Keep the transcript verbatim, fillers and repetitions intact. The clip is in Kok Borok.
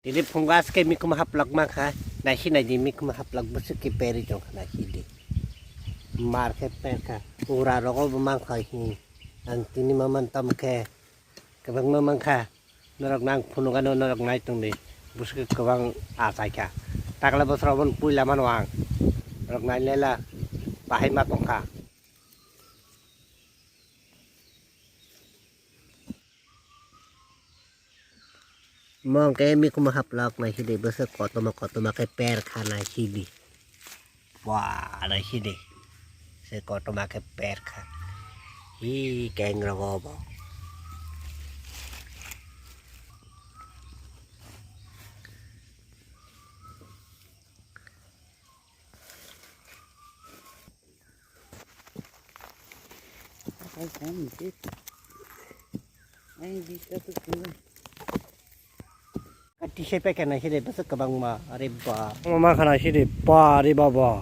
Tini phungo aske mikhum haplak mankha, naisi naidi mikhum haplak bwswk khe perwi tongkha naisidi. Mar khe perkha, ura rogo bo mankha hi. Ang tini ma man tam khe kwbangma mankha, norok nang phunukano norok nai tongdi, bwswk kwbang achaikha. Takle bosoro aboni puila mano ang, norok nai lela bahai ma tongkha. Mo hwnkhe mikhum haplak naisidi, bwswk kotorma kotorma khe perkha naisidi. Wah, naisidi. Se kotorma khe perkha. Hi keng rogo bo. Tisai paikha naisidi bwswk kwbangma, are ba. Omo mankha naisidi, ba, are baba.